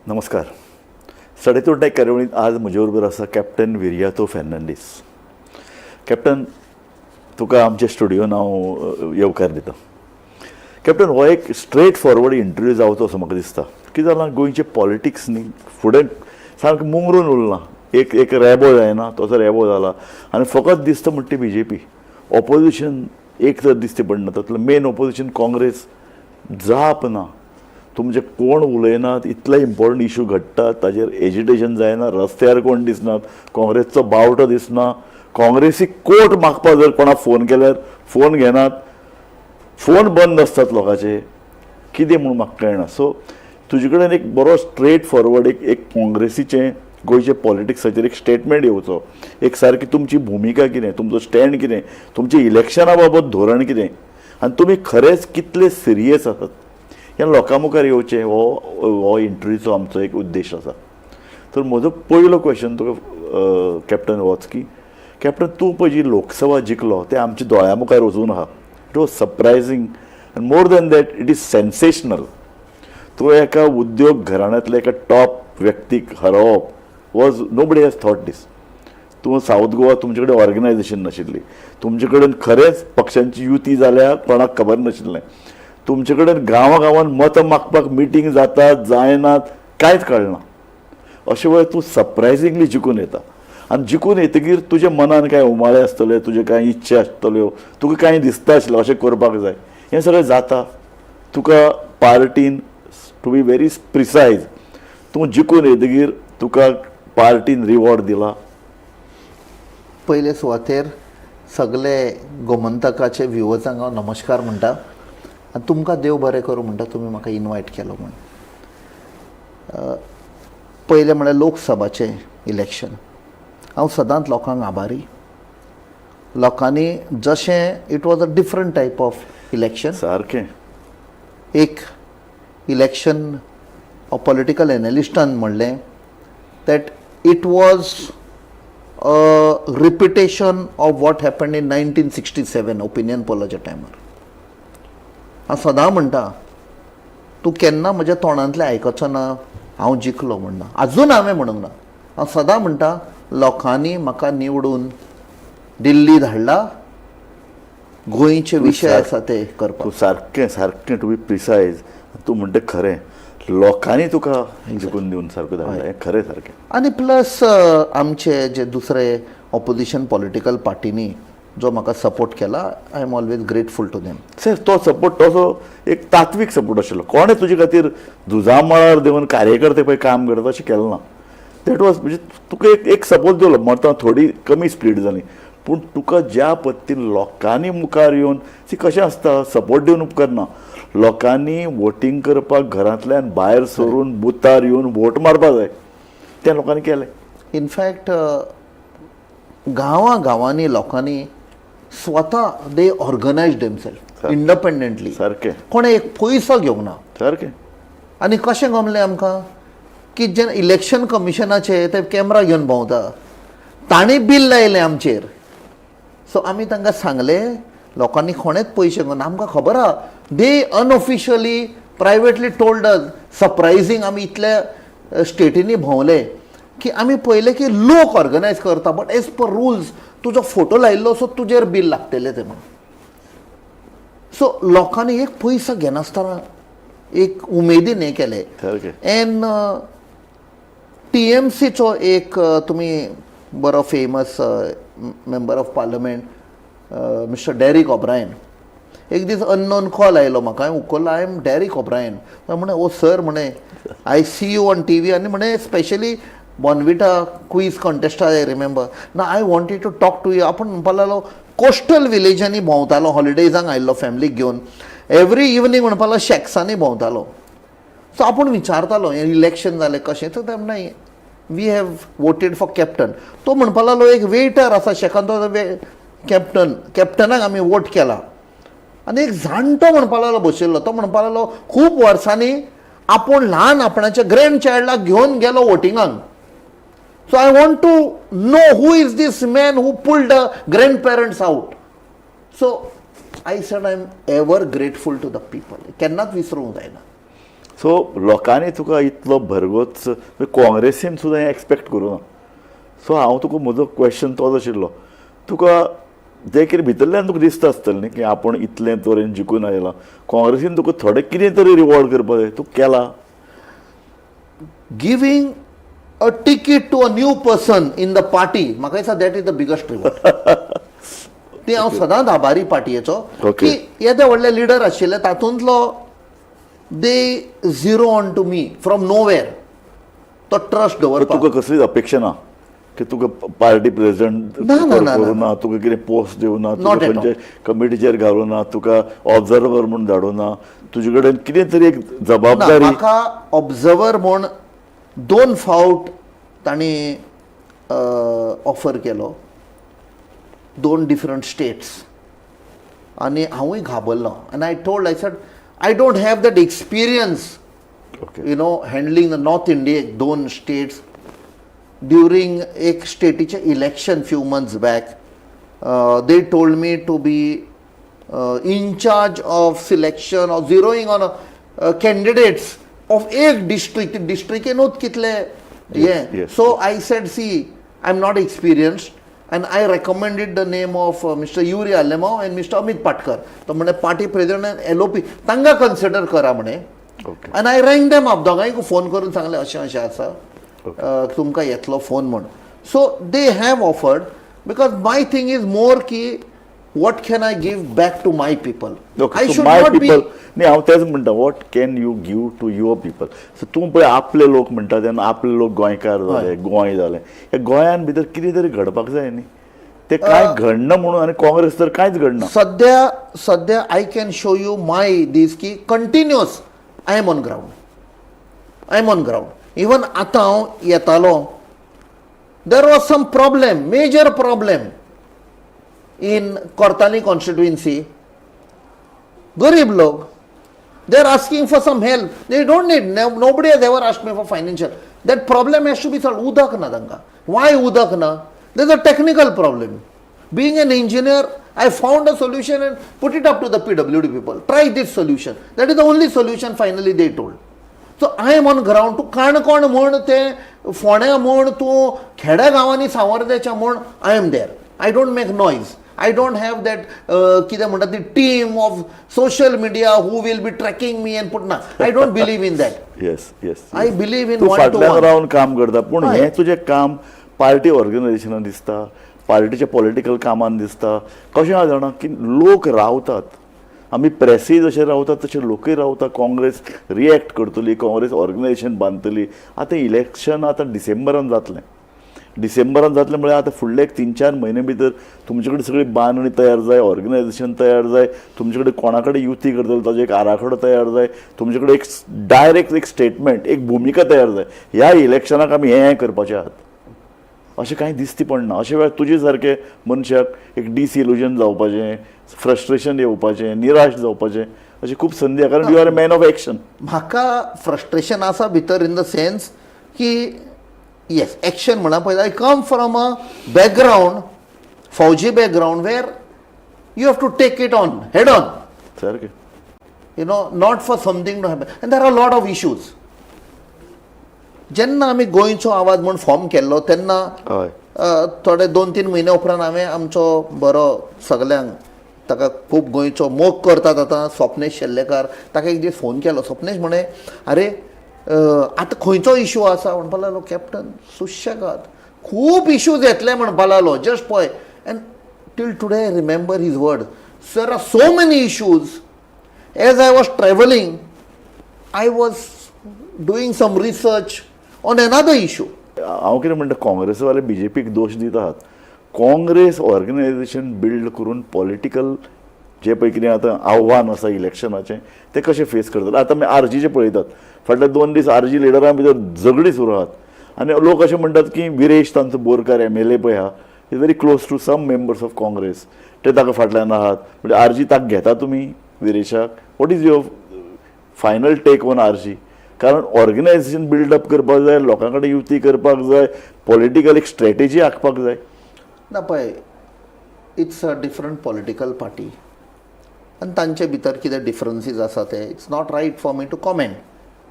नमस्कार. सडेतोड कार्यावळींत आज म्हजे बरोबर आसा कॅप्टन विरियातो फेर्नांडीस. कॅप्टन, तुका आमच्या स्टुडियोन हांव येवकार दिता. कॅप्टन, हो एक स्ट्रेट फॉरवर्ड इंटरव्यू जावचो असो म्हाका दिसता. कितें जालां, गोंयचें पॉलिटिक्स न्ही फुडें सामकें मुंगरून उरलां. एक एक रेबो जायना तसो रेबो जाला आनी फकत दिसता म्हणटा ती बीजेपी. ऑपोजिशन एक तर दिसती पडना. तातूंतलें मेन ऑपोजिशन काँग्रेस, जाप ना तुमचे, कोण उलयनात. इतले इम्पॉर्टंट इशू घडटात, ताजेर एजिटेशन जायना, रस्त्यार कोण दिसनात, काँग्रेसचो बावटो दिसना. काँग्रेसीक कोट मागपाक जर कोणाक फोन केल्यार फोन घेनात, फोन बंद आसतात लोकांचे. कितें म्हूण म्हाका कळना. सो तुजे कडेन एक बरो स्ट्रेट फॉरवर्ड एक एक काँग्रेसीचें गोंयचे पॉलिटिक्साचेर एक स्टेटमेंट येवचो, एक सारकी तुमची भुमिका कितें, तुमचो स्टँड कितें, तुमचें इलेक्शना बाबत धोरण कितें आनी तुमी खरेंच कितले सिरियस आसात, हें लोकां मुखार येवचें, हो हो इंटरव्यूचो आमचो एक उद्देश आसा. तर म्हजो पयलो क्वेश्चन तुका कॅप्टन होच की कॅप्टन, तूं पळय जी लोकसभा जिखलो तें आमच्या दोळ्या मुखार वचून आहा. It was surprising and more than that, it is sensational. तूं एका उद्योग घराण्यांतल्या एका टॉप व्यक्तीक हरोवप was, nobody has thought this. तूं सावथ गोवा, तुमचे कडेन ऑर्गनायझेशन नाशिल्ली, तुमचे कडेन खरेंच पक्षांची युती जाल्या कोणाक खबर नाशिल्लें, तुमचे कडेन गांवा गांवान मतां मागपाक मिटींग जातात जायनात कांयच कळना. अशे वेळार तूं सरप्रायझिंगली जिखून येता आनी जिखून येतकीर तुज्या मनान कांय उमाळे आसतले, तुजे कांय इच्छा आसतल्यो, तुका कांय दिसता आशिल्लें अशें करपाक जाय, हें सगळें जाता. तुका पार्टीन, टू बी व्हेरी प्रिसायज, तूं जिखून येतकीर तुका पार्टीन रिवॉर्ड दिला? पयले सुवातेर सगळे गोमंतकाचे व्युवर्सांक हांव नमस्कार म्हणटा आनी तुमकां देव बरें करूं म्हणटा, तुमी म्हाका इनवायट केलो म्हूण. पयलें म्हळ्यार लोकसभाचें इलेक्शन, हांव सदांच लोकांक आभारी. लोकांनी जशें, it was a different type of election. एक इलेक्शन पॉलिटिकल एनालिस्टान म्हणलें that it was a repetition of what happened in 1967 opinion पोलाच्या टायमार. हांव सदां म्हणटा, तूं केन्ना म्हज्या तोंडांतलें आयकचो ना हांव जिखलो म्हणना. अजून हांवें म्हणूंक ना. हांव सदां म्हणटा, लोकांनी म्हाका निवडून दिल्ली धाडला गोंयचे विशय आसा ते करपाक. तूं सारकें सारकें, टू बी प्रिसायज, तूं म्हणटा खरें, लोकांनी तुका जिखून दिवन सारको धाडला, हें खरें सारकें. आनी प्लस आमचे जे दुसरे ऑपोजिशन पॉलिटिकल पार्टीनी जो म्हाका सपोर्ट केला, I am always grateful to them. Sir, तो सपोर्ट तसो एक तात्वीक सपोर्ट आशिल्लो. कोणें तुजे खातीर झुजा मळार देवन कार्यकर्ते पळय काम करता अशें केलें ना. That was म्हणजे तुका एक एक सपोर्ट दिलो, मतां थोडी कमी स्प्लीट जाली, पूण तुका ज्या पद्दतीन लोकांनी मुखार येवन ती कशें आसता, सपोर्ट दिवन उपकारना, लोकांनी वोटींग करपाक घरांतल्यान भायर सरून बुथार येवन वोट मारपाक जाय, तें लोकांनी केलें. इनफॅक्ट गांवां गांवांनी लोकांनी स्वता, they organize themself independently. कोणें एक पयसो घेवंक ना. आनी कशें गमलें आमकां की जेन्ना इलेक्शन कमिशनाचे ते कॅमरा घेवन भोंवता, तांणी बील लायलें आमचेर. सो आमी तांकां सांगलें, लोकांनी कोणेच पयशे घेवन, आमकां खबर आहा. They unofficially, privately told us. Surprising, आमी इतल्या स्टेटींनी भोंवले की आमी पळयलें की लोक ऑर्गनायज करता, बट एज पर रुल्स तुजो फोटो लायिल्लो, सो तुजेर बील लागतलें तें म्हणून. सो लोकांनी एक पयसो घेनासतना एक उमेदीन हें केलें. एन टीएमसीचो एक तुमी बरो famous member of parliament Mister Derek O'Brien, एक दीस अननोन कॉल आयलो म्हाका. हांवें उखल्लो, "I am Derek O'Brien." म्हणे, "ओ सर," म्हणे, "I see you on TV." आनी म्हणे, स्पेशली बॉर्नविटा क्वीज कॉन्टेस्टा, I remember ना, I wanted to talk to you. आपूण म्हणपाक लागलो, कोस्टल विलेजांनी भोंवतालो, हॉलिडेजांक आयिल्लो फॅमिलीक घेवन, एवरी इवनींग म्हणपाक लागलो, शॅक्सांनी भोंवतालो. सो आपूण विचारतालो, हें इलेक्शन जालें कशें? तर ते म्हणटा, "We have voted for captain." तो म्हणपाक लागलो, एक वेटर आसा शॅकान, तो कॅप्टन, कॅप्टनाक आमी वोट केला. आनी एक जाणटो म्हणपाक लागलो बशिल्लो, तो म्हणपाक लागलो, खूब वर्सांनी आपूण ल्हान आपणाच्या ग्रँड चायल्डाक घेवन गेलो वोटिंगाक. So I want to know who is this man who pulled the grandparents out. So I said, I am ever grateful to the people. केन्नाच विसरूंक जायना. सो लोकांनी तुका इतलो भरगोच काँग्रेसीन सुद्दां हें एक्सपेक्ट करूं ना. सो हांव तुका म्हजो क्वेश्चन तोच आशिल्लो, तुका जें कितें भितरल्यान तुका दिसता आसतलें न्ही की आपूण इतलें तरेन जिखून आयलां, काँग्रेसीन तुका थोडें कितें तरी रिवॉर्ड करपाक जाय, तूं केला? Giving a ticket to a new person in the party, म्हाका दिसता that is the biggest reward. ती हांव सदांच आभारी पार्टयेचो की येदे व्हडले लिडर आशिल्ले तातूंतलो they zero on to me from nowhere, तो ट्रस्ट दवरपाक. तुका कसलीच अपेक्षा ना की तुका पार्टी प्रेसिडेंट ना, ना, ना, करूं ना, तुका कितें पोस्ट दिवं ना, तुका Not at all. खंयचे कमिटीचेर घालूं ना, तुका ऑब्जर्वर म्हूण धाडूं ना, तुजे कडेन कितें तरी एक ना. जबाबदारी? म्हाका ऑब्जर्वर म्हूण दोन फावट तांणी ऑफर केलो, दोन डिफरंट स्टेट्स, आनी हांवूय घाबरलो आनी I told, I said I don't have that experience handling the North India दोन स्टेट्स. ड्युरींग एक स्टेटीचें election few months back, they told me to be in charge of selection of zeroing on candidates of एक district. डिस्ट्रिक्टेनूच कितले हे. So I said, see, I am not experienced, and I recommended the name of Mister Yuri Alemao and Mister Amit Patkar. तो म्हणे party president LOP तांकां consider करा म्हणे. आनी I rang them up, दोगांयकूय फोन करून सांगलें अशें अशें आसा, तुमकां येतलो फोन म्हण. So they have offered because my thing is more की what can I give back to my people. I should my not be people न्ही, हांव तेंच म्हणटा, what can you give to your people? So तूं पळय आपले लोक म्हणटा तेन्ना आपले लोक गोंयकार जाले, गोंय जालें, ह्या गोंयान भितर कितें तरी घडपाक जाय न्ही, ते कांय घडना म्हणून आनी काँग्रेस तर कांयच घडना. सध्या सध्या I can show you my this की continuous I am on ground, I am on ground. Even आतां हांव येतालो, there was some problem, major problem in Cortalim constituency. गरीब लोक, they are asking for some help. They don't need, nobody has ever asked me for financial. That problem has to be solved. उदक ना तांकां. Y उदक ना? There is a technical problem. Being an engineer, I found a solution and put it up to the PWD people. Try this solution. That is the only solution, finally they told. So I am on ground. तूं काणकोण म्हण, ते फोंड्या म्हण, तूं खेड्या गांवांनी सावर्देच्या म्हण, I am there. I don't make noise. I don't have that कितें म्हणटा ती team of social media who will be tracking me and put ना. I don't believe in that. Yes yes I believe in तूं one to फाटल्यान one. रावन काम करता, पूण हें तुजें काम पार्टी ऑर्गनायझेशनान दिसता, पार्टीच्या पॉलिटिकल कामान दिसता. कशें आहा जाणा की लोक रावतात, आमी प्रेसीय जशे रावतात तशे लोकूय रावता. काँग्रेस रिएक्ट करतली, काँग्रेस ऑर्गनायझेशन बांदतली. आतां इलेक्शन आतां डिसेंबरान जातलें. डिसेंबरान जातलें म्हळ्यार आतां फुडले एक 3-4 म्हयने भितर तुमचे कडेन सगळी बांदणी तयार जाय, ऑर्गनायझेशन तयार जाय, तुमचे कडेन कोणा कडेन युती करतले ताजो एक आराखडो तयार जाय, तुमचे कडेन एक डायरेक्ट एक स्टेटमेंट, एक भुमिका तयार जाय, ह्या इलेक्शनाक आमी हें हें करपाचें आहात, अशें कांय दिसती पडना. अशे वेळार तुजे सारके मनशाक एक डिसइल्युजन जावपाचें, फ्रस्ट्रेशन येवपाचें, निराश जावपाचें अशें खूब संदी आहा, कारण you are a man of action. म्हाका फ्रस्ट्रेशन आसा भितर, इन the sense की येस, एक्शन म्हणा पळय, I come from a background, फौजी background, where you have to take it on head on. सारकें. Not for something to happen. And there are a lot of issues. जेन्ना आमी गोंयचो आवाज म्हूण फॉर्म केल्लो तेन्ना थोडे 2-3 म्हयन्या उपरांत हांवें आमचो बरो, सगल्यांक ताका खूब गोंयचो मोग करतात आतां, स्वप्नेश शेल्लेकार, ताका एक दीस फोन केलो. स्वप्नेश म्हणे, अरे, आतां खंयचो इशू आसा? म्हणपाक लागलो, कॅप्टन, सुशेगाद खूब इशूज येतले, म्हणपाक लागलो, जस्ट पळय. And till today I remember his word, sir, are so many issues. As I was travelling, I was doing some research on another issue. हांव कितें म्हणटा, काँग्रेसवाले बीजेपीक दोश दित आहात. काँग्रेस ऑर्गनायझेशन बिल्ड करून पॉलिटिकल जे पळय कितें आतां आव्हान आसा इलेक्शनाचें, तें कशें फेस करतले? आतां आमी आरजीचें पळयतात, फाटले 2 दीस आरजी लिडरां भितर झगडीं सुरू आहात आनी लोक अशें म्हणटात की विरेश तांचो बोरकार एमएलए पळय आहा, is very close to some members of Congress, ते ताका फाटल्यान आहात. म्हणजे आरजी ताका घेता तुमी विरेशाक? What is your final take on RG? कारण ऑर्गनायझेशन बिल्डअप करपाक जाय, लोकां कडेन युती करपाक जाय, पॉलिटिकल एक स्ट्रेटेजी आंखपाक जाय. ना, पळय, it's a different political party आनी तांचे भितर कितें डिफरन्सीस आसा ते it's not right for me to comment.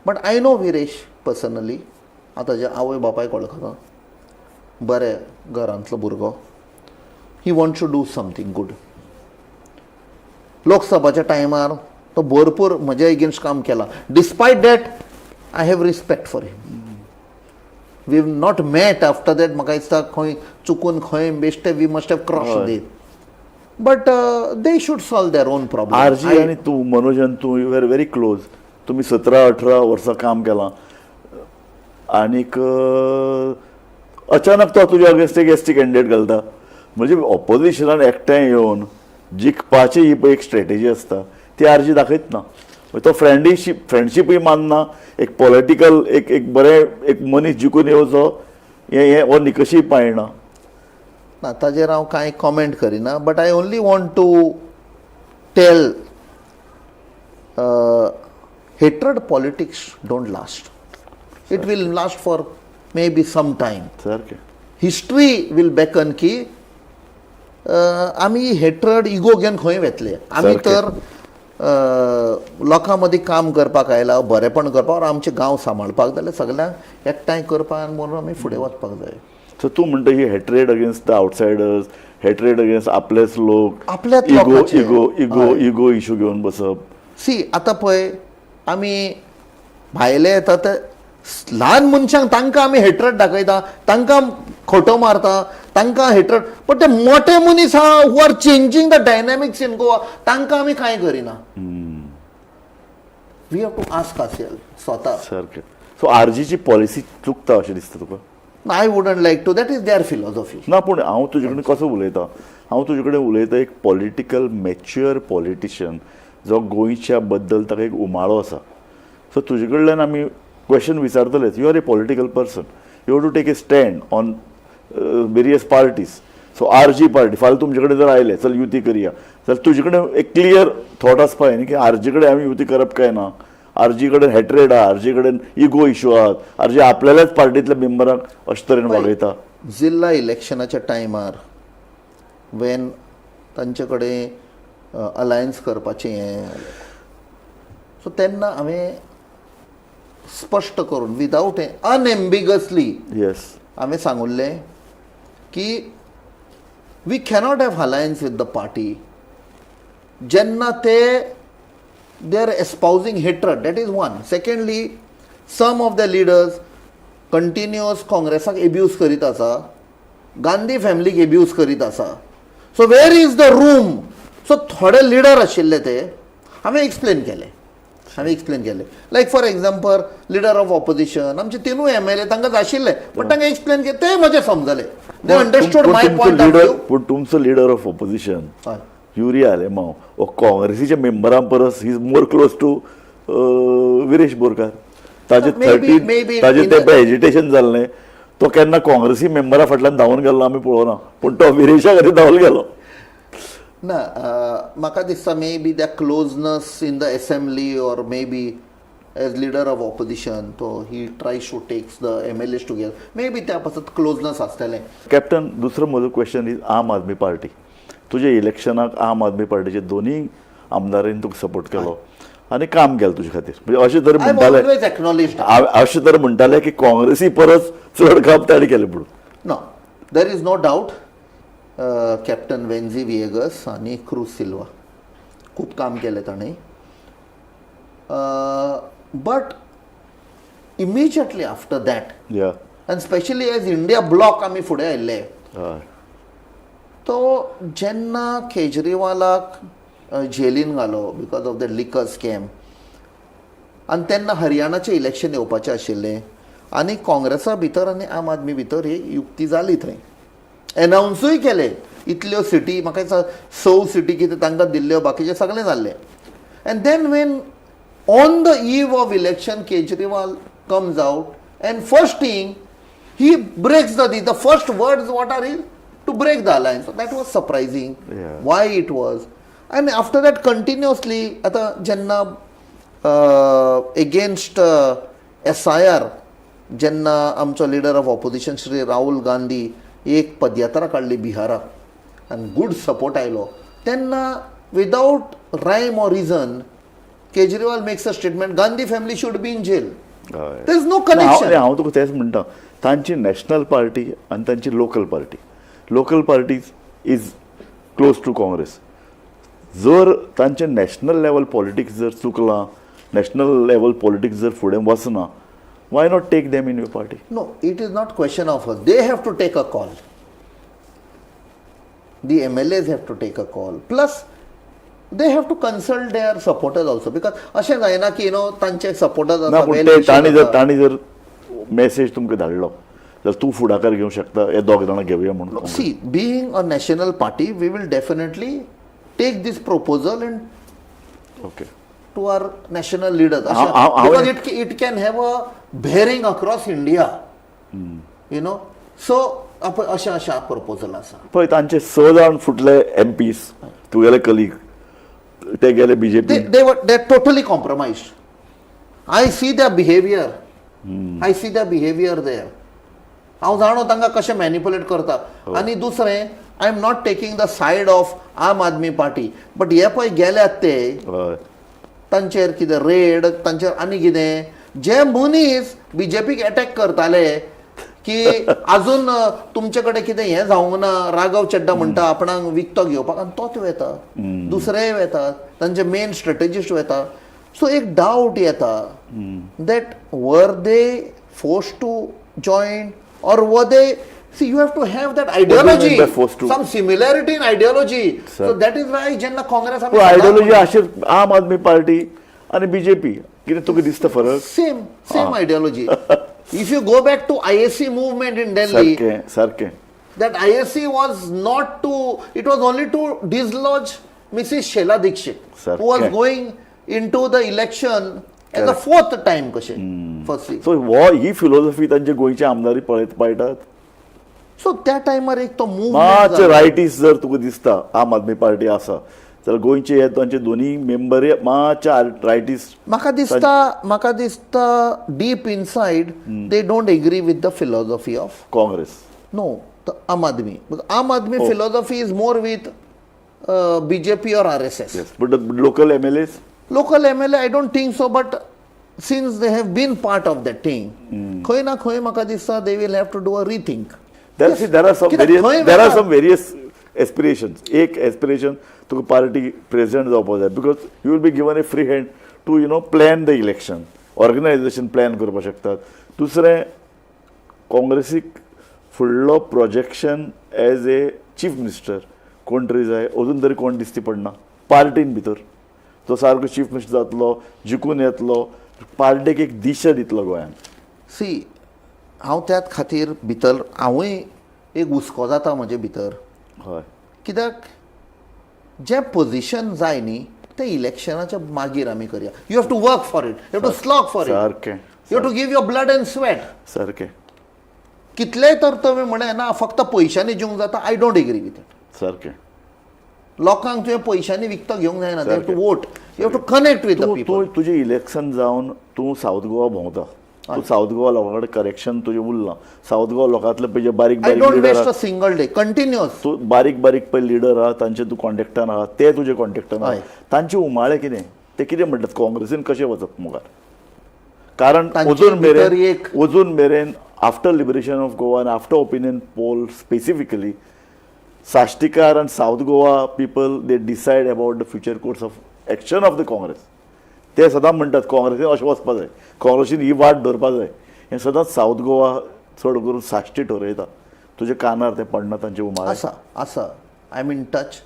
But I know Viresh personally. हांव ताज्या आवय बापायक वळखता. बरें घरांतलो भुरगो. He wants to do something good. लोकसभाच्या टायमार तो भरपूर म्हज्या एगेन्स्ट काम केलां. Despite that, I have respect for him. We have not met after that. म्हाका दिसता खंय चुकून खंय बेश्टे we must have cross that, but they should solve their own problem. RG आनी तूं, मनोज आनी तूं, you are very close. तुमी 17-18 वर्सां काम केलां आनीक अचानक तो तुज्या अगेन्स्ट एक एसटी कॅन्डिडेट घालता. म्हणजे ऑपोजिशनान एकठांय येवन जिखपाची ही पळय एक स्ट्रेटेजी आसता, ती आरजी दाखयत ना. तो फ्रेंडशिपूय मानना. एक पॉलिटिकल एक बरें एक मनीस जिखून येवचो हें हें हो निकशीय पाळना. ना, ताजेर हांव कांय कॉमेंट करिना, but I only want to tell, hatred politics don't last. It will last for maybe some time. सारकें. हिस्ट्री will beacon की आमी हेट्रड इगो घेवन खंय वेतले आमी. तर लोकां मदीं काम करपाक आयला, बरेपण करपाक, आमचे गांव सांबाळपाक, जाल्यार सगल्यांक एकठांय करपाक म्हणून आमी फुडें वचपाक जाय. सो तूं म्हणटा ही hatred against the outsiders, hatred against आपलेच लोक, आपल्याच इगो, लोकांचे. इगो इगो इगो इशू घेवन बसप. सी, आतां पळय, आमी भायले येता ते ल्हान मनशांक, तांकां आमी हेट्रड दाखयता, तांकां खोटो मारता, तांकां हेट्रड. पण ते मोठे मनीस आहा who are changing the dynamics in Goa, तांकां आमी कांय करिना. We have to ask ourself स्वता. सारकें. सो आरजीची पॉलिसी चुकता अशें दिसता तुका? I wouldn't like to, that is their philosophy. ना, पूण हांव तुजे कडेन कसो उलयतां, हांव तुजे कडेन उलयतां एक पॉलिटिकल मॅच्युअर पॉलिटिशियन जो गोंयच्या बद्दल ताका एक उमाळो आसा. सो तुजे कडल्यान आमी question विचारतलेच. You are a political person, you have to take a stand on various parties. So RG party फाल्यां तुमचे कडेन जर आयले, चल युती करया, जाल्यार तुजे कडेन एक क्लियर थॉट आसपा जाय न्ही की आरजी कडेन आमी युती करप काय ना. आरजी कडेन हेट्रेड आहा, आरजी कडेन इगो इशू आहात, आरजी आपल्याल्याच पार्टींतल्या मेंबरांक अशे तरेन वागयता. जिल्ला इलेक्शनाच्या टायमार वेन तांचे कडेन अलायन्स करपाचें हें, सो तेन्ना हांवें स्पश्ट करून, विदावट अनएम्बिगसली हांवें सांगुल्लें की we cannot have alliance with the party जेन्ना ते they are espousing hatred. That is one. Secondly, some of the leaders continuous काँग्रेसाक एब्यूज करीत आसा, गांधी फॅमिलीक एब्यूज करीत आसा. So where is the room? So थोडे लिडर आशिल्ले ते हांवें एक्सप्लेन केले, हांवें एक्सप्लेन केले, like for example, leader of opposition, आमचे तिनूय एमएलए तांकां जाय आशिल्ले, बट तांकां एक्सप्लेन केले, ते म्हजें समजले, they understood my point of view. पूण तुमचो leader of opposition Yuri Alemao हो काँग्रेसीच्या मेंबरां परस he is more close to Viresh Borkar. ताजे Maybe- maybe 30 ताजे in ते पळय एजिटेशन जाल्लें, तो केन्ना काँग्रेसी मेंबरा फाटल्यान धांवून गेल्लो आमी पळोवना, पूण तो विरेशा खातीर धांवून गेलो. ना, म्हाका दिसता maybe the closeness in the assembly or maybe as leader of opposition तो he tries to takes the MLAs together, maybe त्या पासत क्लोजनस आसतलें. कॅप्टन, दुसरो म्हजो क्वेश्चन is आम आदमी पार्टी. तुज्या इलेक्शनाक आम आदमी पार्टीचे दोनूय आमदारांनी तुका सपोर्ट केलो आनी काम केलें तुजे खातीर. म्हणजे अशें तर आय म्हणटाले, ऑलवेज एक्नॉलेज, अशें तर म्हणटाले की काँग्रेसी परस चड काम ताणें केलें म्हणून. No, there is no doubt, Captain Venzy Viegas आनी क्रूज सिल्वा खूब काम केलें ताणें, but immediately after that and specially as India bloc आमी फुडें आयिल्ले, तो जेन्ना केजरीवालाक जेलीन घालो because of the liquor scam, आनी तेन्ना हरियाणाचें इलेक्शन येवपाचें आशिल्लें आनी काँग्रेसा भितर आनी आम आदमी भितर ही युक्ती जाली. थंय एनावन्सूय केले, इतल्यो सिटी, म्हाका दिसता स सिटी कितें तांकां दिल्ल्यो, बाकीचें सगळें जाल्लें. And then when on the eve of election Kejriwal comes out and first thing he breaks the first words what are is to break the alliance. So that was surprising. Why it was. And after that continuously, आता जेन्ना against SIR जेन्ना आमचो leader of opposition Shri Rahul Gandhi एक पदयात्रा काडली बिहाराक आनी good support आयलो, तेन्ना without rhyme or reason Kejriwal makes a statement, Gandhi family should be in jail. हय. There is no ना, connection. हांव तुका तेंच म्हणटा, तांची नॅशनल पार्टी आनी तांची local party, local party is close to Congress. जर तांचें नॅशनल लेवल पॉलिटिक्स जर चुकलां, नॅशनल लेवल पॉलिटिक्स जर फुडें वचना, why not take them in your party? No, it is not question of us. They have to take a call. The MLAs have to take a call. Plus, they have to consult their supporters also, because अशें जायना की you know तांचे supporters ना, पूण ते तांणी जर message तुमकां धाडलो जाल्यार तूं फुडाकार घेवंक शकता, हे दोग जाणां घेवया म्हणून? See, being a national party, we will definitely take this proposal and okay to our national leaders. Because it can have a bearing across India. So, अशें अशें प्रपोजल आसा. पळय, तांचे स जाण फुटले एम पीस, तुगेले कलीग, ते गेले BJP. They're totally compromised. I see their behavior. I see their behavior there. हांव जाणो तांकां कशें मॅनिपुलेट करता. आनी दुसरें, I am not taking the side of Aam Aadmi Party, but हे पळय गेल्यात ते, हय तांचेर कितें रेड, तांचेर आनी कितें, जे मनीस बीजेपीक एटॅक करताले की अजून तुमचे कडेन कितें हें जावंक ना, राघव चड्डा म्हणटा आपणाक विकतो घेवपाक, आनी तोच वेता, दुसरेय वेतात, तांचे मेन स्ट्रेटजिस्ट वेता. सो एक डावट येता that were they forced to join or were they, see, you have to have that ideology, by forced to? Some similarity in ideology. So that is why जेन्ना काँग्रेस पूण आयडियोलॉजी अशें आम Aadmi party आनी BJP कितें तुका दिसता फरक? Same, same ideology. If you go back to ISC movement in Delhi, सारकें सारकें. That ISC was not to, it was only to dislodge Mrs. Sheila Dikshit, who was सारकें. Going into the election as a fourth time कशें, firstly. So हो ही philosophy तांचे गोंयचे आमदारी पळयत पाळटात. So त्या टायमार एक तो मातशे मुवमेंट. रायटीस जर तुका दिसता आम आदमी पार्टी आसा जाल्यार गोंयचे हे तांचे दोनी मेंबर मातशे रायटीस. म्हाका दिसता deep inside they don't agree with the philosophy of Congress. No, the Aam Aadmi. Because Aam Aadmi philosophy is more with BJP or RSS. Yes, but local MLAs? Local MLA, I don't think so, but since they have been part of that thing, खंय ना खंय म्हाका दिसता they will have to do a rethink. There, see, there are some कित्याक various खंय there are वता? Some various aspirations. एक aspiration तुका पार्टी प्रेसिडेंट जावपाक जाय, because you will be given a free hand to plan the election, organization plan करपाक शकतात. दुसरें, काँग्रेसीक फुडलो projection as a chief minister कोण तरी जाय. अजून तरी कोण दिसती पडना पार्टीन भितर तो सारको चीफ मिनिस्टर जातलो, जिखून येतलो, पार्टीक एक दिशा दितलो गोंयांत. सी, हांव त्याच खातीर भितर हांवूय एक हुस्को जाता म्हजे भितर. कित्याक जें पोजिशन जाय न्ही, तें इलेक्शनाच्या मागीर आमी करया. You have to work for it, you have to slog for it, you have to give your blood and sweat. कितलेय तर तुवें म्हणलें ना, फक्त पयशांनी जिवंक जाता, I don't agree with it. लोकांक तुवें पयशांनी विकतो घेवंक जायना. They have to vote, you have to connect with the तूं people. तूं तुजें इलेक्शन जावन तूं सावथ गोवा भोंवता, तूं सावथ गोवा लोकां कडेन करेक्शन तुजें उरलां, सावथ गोवा लोकांतले पळय जे बारीक I बारीक don't leader waste आहा, अ सिंगल डे, continuous. तूं बारीक बारीक पळय लिडर आहा, तांचे तूं कॉन्टेक्टान आहा, ते तुजे कॉन्टेक्टान आहा. तांचे उमाळे कितें, ते कितें म्हणटात, काँग्रेसीन कशें वचप मुखार? कारण तांचे अजून भितर मेरेन एक अजून मेरेन after liberation of Goa आनी after opinion poll, specifically Sashtikar and South Goa people, they decide about the future course of action of the Congress. ते सदां म्हणटात काँग्रेसीन अशें वचपा जाय, काँग्रेसीन ही वाट धरपा जाय. हें सदांच सावथ गोवा, चड करून साश्टी ठरयता. तुज्या कानार तें पडना तांचे उमाळे? आसा, आसा. I am in touch.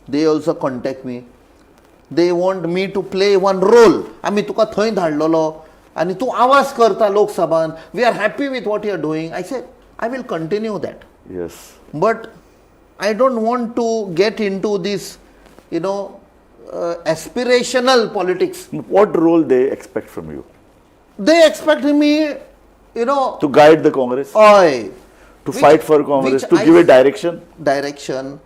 They also contact me. They want me to play one role. आमी तुका थंय धाडलेलो आनी तूं आवाज करता लोकसभान, we are happy with what you are doing. I say I will continue that, but I don't want to get into this aspirational politics. What role they expect from you? They expect me to guide the Congress, हय. To fight for Congress, which to I give a direction. Direction,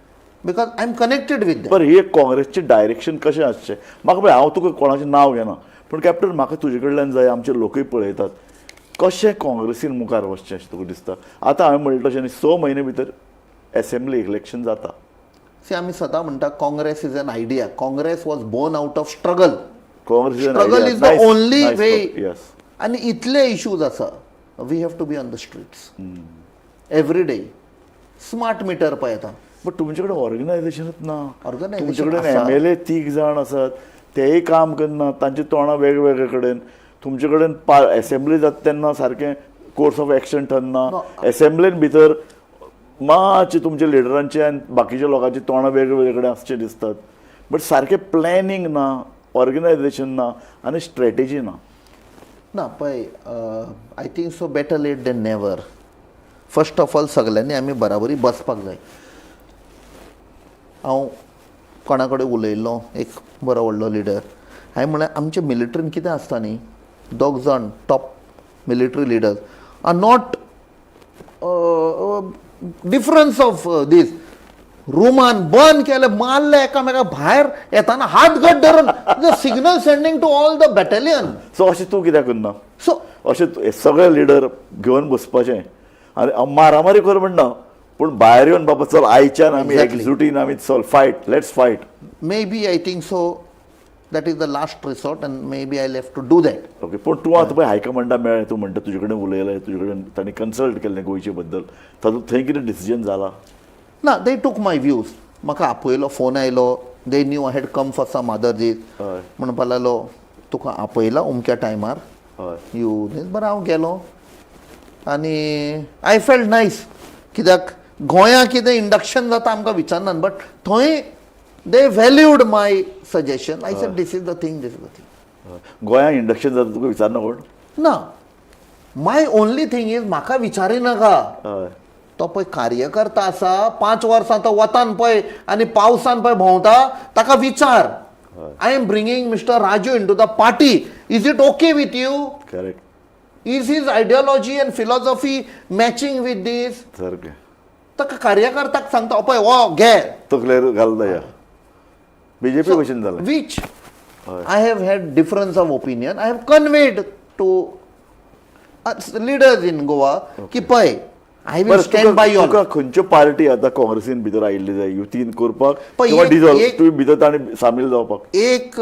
because I am connected with them. पर ही एक काँग्रेसचें direction कशें आसचें म्हाका पळय, हांव तुका कोणाचें नांव घेना, पूण कॅप्टन, म्हाका तुजे कडल्यान जाय, आमचे लोकूय पळयतात, कशें काँग्रेसीन मुखार वचचें अशें तुका दिसता? आतां हांवें म्हणलें तशें न्ही, 6 म्हयने भितर एसेंब्ली इलेक्शन जाता. सी, आमी सदां म्हणटा, Congress is an idea. Congress was born out of struggle. Congress is an Struggle idea. is the Nice, only nice way. Yes. आनी इतले इश्यूज आसा, we have to be on the streets every day. Smart meter पळय आतां. But तुमचे कडेन ऑर्गनायझेशनच ना. Organization तुमचे कडेन आसा. एमएलए तीग जाण आसात, तेय काम करना, तांची तोंडां वेगवेगळे कडेन. तुमचे कडेन एसेंब्ली जाता तेन्ना सारकें कोर्स ऑफ एक्शन ठरना. No. एसेंब्लीन भितर मातशे तुमच्या लिडरांचे आनी बाकीच्या लोकांची तोंडां वेगवेगळे कडेन आसचे दिसतात, बट सारकें प्लॅनिंग ना, ऑर्गनायझेशन ना आनी स्ट्रॅटेजी ना. ना पळय, I think so better late than never. First of all सगल्यांनी आमी बराबरी बसपाक जाय. हांव कोणा कडेन उलयल्लो, एक बरो व्हडलो लिडर. हांवें म्हणलें, आमच्या मिलिट्रीन कितें आसता न्ही, दोग जाण top military leaders are not difference of this. रुमान बंद केलें, मारले एकामेका, भायर येताना हात घट धरून signal sending to all the battalion. So अशें तूं कित्याक करना? सो अशें हे सगळे लिडर घेवन बसपाचें आनी हांव मारामारी कर म्हणना, पूण भायर येवन बाबा चल आयच्यान आमी एकजुटीन आमी चल fight, let's fight. Maybe I think so that is the last resort and maybe I have to do that. Okay, पूण तूं आतां पळय हायकमांडा मेळ्ळें, तूं म्हणटा तुजे कडेन उलयलें, तुजे कडेन तांणी कन्सल्ट केल्लें गोंयचे बद्दल, तातूंत थंय कितें डिसिजन जाला? ना, they took my views. म्हाका आपयलो, फोन आयलो. They knew I had come for some other दीस. म्हणपाक लागलो, तुका आपयला अमक्या टायमार, you दीस. बरें, हांव गेलो आनी I felt nice, कित्याक गोंया कितें इंडक्शन जाता आमकां विचारनात, बट थंय they valued my suggestion. I said, this is the thing, this is the thing. गोंयांत इंडक्शन जाता तुका विचारना कोण? ना, my only thing is म्हाका विचारिनाका. तो पळय कार्यकर्ता आसा, 5 वर्सां तो वतान पळय आनी पावसान पळय भोंवता, ताका विचार, I am bringing Mister Raju into the party, is it okay with you? Correct. Is his ideology and philosophy matching with this? सारकें. ताका कार्यकर्त्याक सांगता, पळय हो घे. तकलेर घालता या बीजेपी भशेन जालें. Which I have had difference of opinion, I have conveyed to leaders in Goa की पळय, I will बरें, stand by you. तुका खंयच्यो पार्टी आतां काँग्रेसीन भितर आयिल्ली जाय युतीन करपाक पळय, किंवा डिजॉल्व तुमी भितर ताणें सामील जावपाक? एक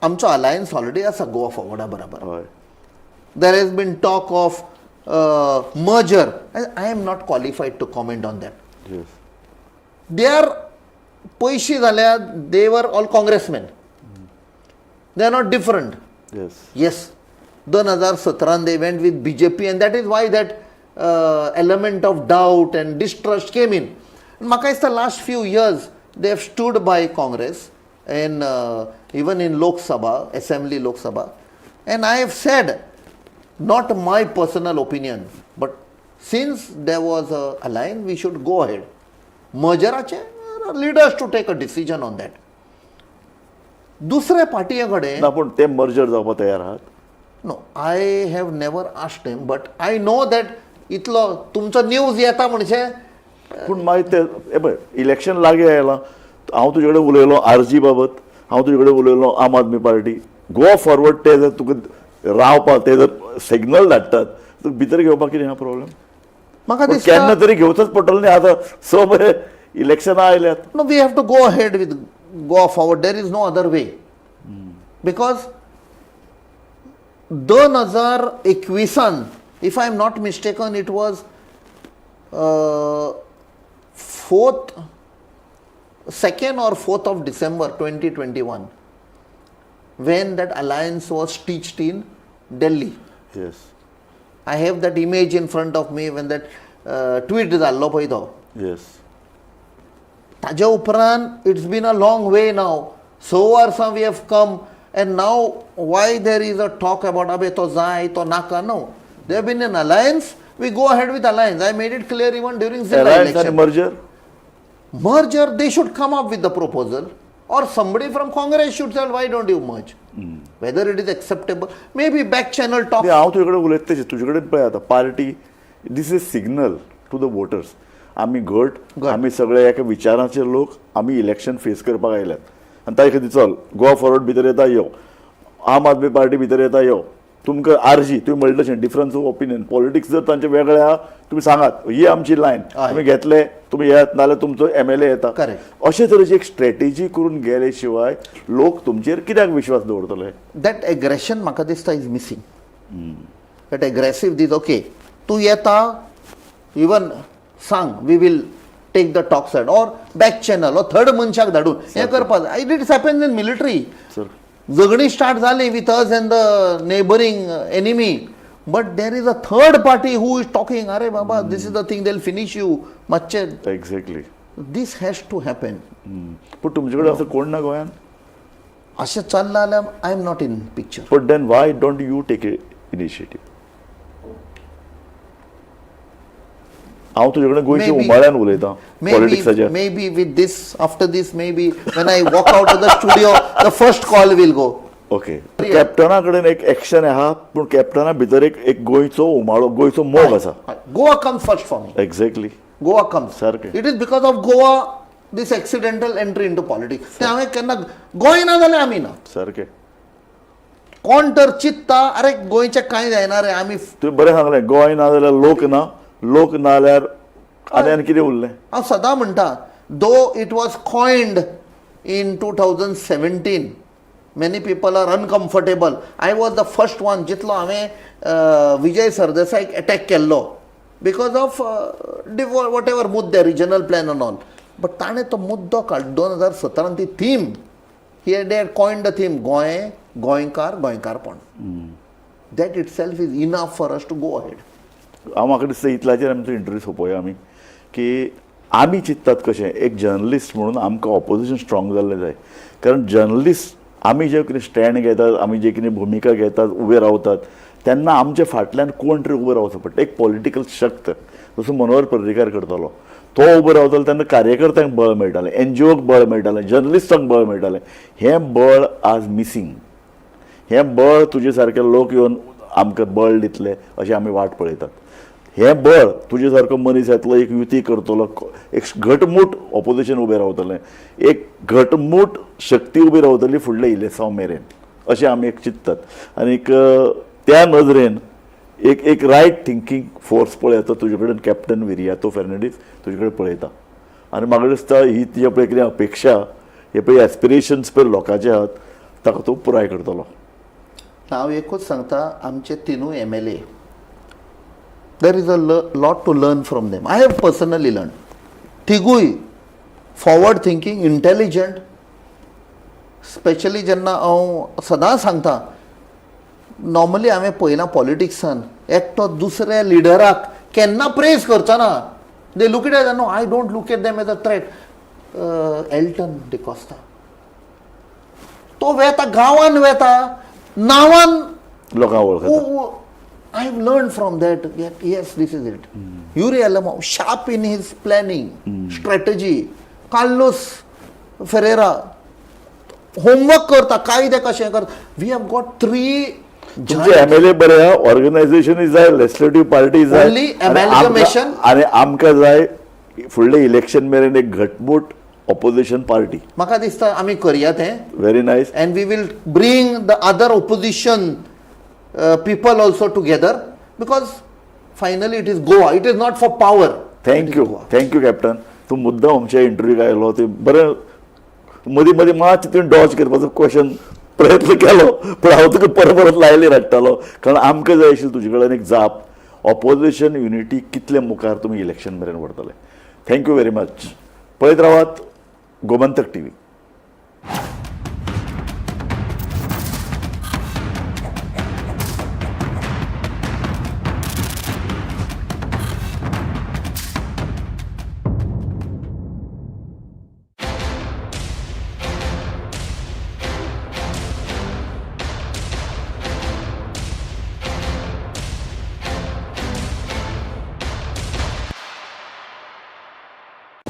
आमचो अलायन्स ऑलरेडी आसा गोवा फॉरवर्डा बरोबर. There has been talk of merger. I am not qualified to comment on that. They are पयशी जाल्यार they were all congressmen, they are not different. Yes, 2017 they went with BJP and that is why that element of doubt and distrust came in. म्हाका दिसता last few years they have stood by Congress and even in Lok Sabha, assembly, Lok Sabha, and I have said, not my personal opinion, but since there was a alliance, we should go ahead. मर्जराचे leaders to take a decision on that. दुसऱ्या पार्टीये कडेन ना, पूण ते merger जावपाक तयार आहात? No, I have never asked him, but I know that इतलो तुमचो न्यूज येता म्हणजे. पूण मागीर ते हे पळय, इलेक्शन लागीं आयलां. हांव तुजे कडेन उलयलो आरजी बाबत, हांव तुजे कडेन उलयलो आम आदमी पार्टी, गोवा फॉरवर्ड, ते जर तुका रावपाक ते जर सिग्नल धाडटात, तुका भितर घेवपाक कितें आहा प्रॉब्लेम? म्हाका दिसता केन्ना तरी घेवचोच पडटलो न्ही, आतां स म्हयने इलेक्शनां आयल्यात. No, we have to go ahead with Goa Forward. There is no other way, because 2021न, if I am not mistaken, it was fourth, second or fourth of December 2021 when that alliance was stitched in Delhi. I have that image in front of me when that tweet जाल्लो पळय तो. ताज्या उपरांत it's been a long way now. 6 वर्सां we have come and now why there is a talk about अबे तो जाय, तो नाका? No, there been an alliance, we go ahead with alliance. I made it clear even during जिल्हा alliance आनी election. Merger? Merger, they should come up with the proposal or somebody from Congress should tell, why don't you merge? Whether it is acceptable, maybe back channel talk. हांव तुजे कडेन उलयता तशें तुजे कडेन पळय आतां party, this is signal to the voters, आमी घट, घट. आमी सगळे एका विचाराचे लोक, आमी इलेक्शन फेस करपाक आयल्यात आनी ताजे खातीर चल गोवा फॉरवर्ड भितर येता यो, आम आदमी पार्टी भितर येता यो. तुमकां आरजी तुवें म्हणलें तशें डिफरन्स ऑफ ओपिनियन पॉलिटिक्स जर तांचे वेगळे आहा तुमी सांगात ही आमची लायन हय. तुमी घेतले तुमी येयात नाजाल्यार तुमचो एमएलए येता. Correct. अशे तरेची एक स्ट्रॅटेजी करून गेले शिवाय लोक तुमचेर कित्याक विश्वास दवरतले? That aggression म्हाका दिसता is missing. That aggressive these okay तूं येता इवन सांग we will take the talk side or back channel or third मनशाक धाडून हें करपाक जाय. It it's happens in military. Sir. झगडीं start जाली with us and the neighbouring enemy, but there is a third party who is talking, अरे बाबा this is the thing, they finish you मातशें. Exactly. This has to happen. पूण तुमचे कडेन असो कोण ना गोंयान? अशें चल्लां जाल्यार I am not in picture. But then why don't you take initiative? हांव तुजे कडेन गोंयच्या Maybe. उमाळ्यान उलयतां पॉलिटिक्साच्या. Maybe with this, after this, maybe when I walk out of the studio, the first call will go. Okay, कॅप्टना कडेन एक action आहा पूण कॅप्टना भितर एक एक गोंयचो उमाळो, गोंयचो मोग आसा. Goa comes first for me. Exactly. Goa comes. सारकें. It is because of Goa this accidental entry into politics. तें हांवें केन्ना गोंय ना जाल्यार आमी ना. सारकें. कोण तर चिंत्ता अरे गोंयचें कांय जायना रे आमी. तुवें बरें सांगलें, गोंय ना जाल्यार लोक ना, लोक ना जाल्यार आनी आनी कितें उरलें? हांव सदां म्हणटा, though it was coined in 2017, many people are uncomfortable. I was the first one जितलो हांवें विजय सरदेसायक एटॅक केल्लो because of what ever मुद्दे regional plan and all, but ताणें तो मुद्दो काड 2017 ती theme, he had coined the theme Goa, गोंयकार, गोंयकारपण. That itself is enough for us to go ahead. हांव म्हाका दिसता इतल्याचेर आमचो इंटरव्यू सोंपोवया आमी, की आमी चिंततात कशें एक जर्नलिस्ट म्हणून आमकां ऑपोजिशन स्ट्रॉंग जाल्लें जाय, कारण जर्नलिस्ट आमी जे कितें स्टँड घेतात, आमी जे कितें भुमिका घेतात, उबे रावतात तेन्ना आमच्या फाटल्यान कोण तरी उबो रावचो पडटा, एक पॉलिटिकल शक्त. जसो मनोहर पर्रीकार करतालो, तो उबो रावतालो तेन्ना कार्यकर्त्यांक बळ मेळटालें, एनजीओक बळ मेळटालें, जर्नलिस्टांक बळ मेळटालें. हें बळ आज मिसींग. हें बळ तुजे सारके लोक येवन आमकां बळ दितले अशें आमी वाट पळयतात. हें बळ तुजे सारको मनीस येतलो, एक युती करतलो, एक घटमूट ऑपोजिशन उबें रावतलें, एक घटमूट शक्ती उबी रावतली फुडलें इलेसांव मेरेन अशें आमी एक चिंततात. आनीक त्या नदरेन एक एक रायट थिंकींग फोर्स पळयता तुजे कडेन कॅप्टन विरियातो फेर्नांडीस तुजे कडेन पळयता आनी म्हाका दिसता ही तुज्या पळय कितें अपेक्षा, हे पळय एस्पिरेशन्स पळय लोकांचे आहात ताका तूं पुराय करतलो. हांव एकूच सांगता, आमचे तिनूय MLA, there is a lot to learn from them. I have personally learn. तिगूय forward thinking, intelligent. Specially जेन्ना हांव सदां सांगता, नॉर्मली हांवें पळयलां पॉलिटिक्सान एकटो दुसऱ्या लिडराक केन्ना प्रेज करचो ना. They look it as no, I don't look at them as a threat. Elton D'Costa तो वेता गांवान वेता नांवान लोकांक वळखता. I have learned from that, yes, this is it. Yuri Alemao, sharp in his planning, strategy. Carlos Ferreira, homework करता, कायदे कशें करता. We have got three तुमचे एमएलए बरे आहा, ऑर्गनायझेशनूय जाय, लेजिस्लेटीव पार्टी जाय, Only amalgamation. आनी आमकां जाय फुडले इलेक्शन मेरेन एक घटमूट ऑपोजिशन पार्टी. म्हाका दिसता आमी करया तें. Very nice. And we will bring the other opposition people also together, because finally it is Goa, it is not for power. Thank you, thank you captain. तूं मुद्दाम आमच्या इंटरव्यूक आयलो, ते बरें मदीं मदीं मातशें तुवें डॉज करपाचो क्वेश्चन प्रयत्न केलो, पूण हांव तुका परत परत लायली हाडटालो, कारण आमकां जाय आशिल्ली तुजे कडेन एक जाप, ऑपोजिशन युनिटी कितले मुखार तुमी इलेक्शन मेरेन व्हरतले. Thank you very much. पळयत रावात गोमंतक टीव्ही.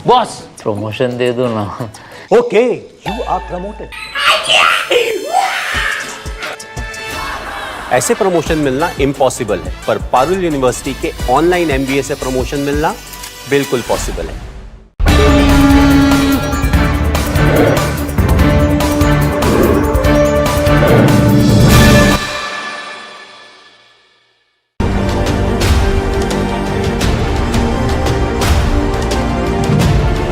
बॉस, प्रमोशन दे दो ना. Okay, you are promoted. ऐसे प्रमोशन मिलना इम्पॉसिबल है, पर पारुल यूनिवर्सिटी के ऑनलाइन एमबीए से प्रमोशन मिलना बिल्कुल पॉसिबल है.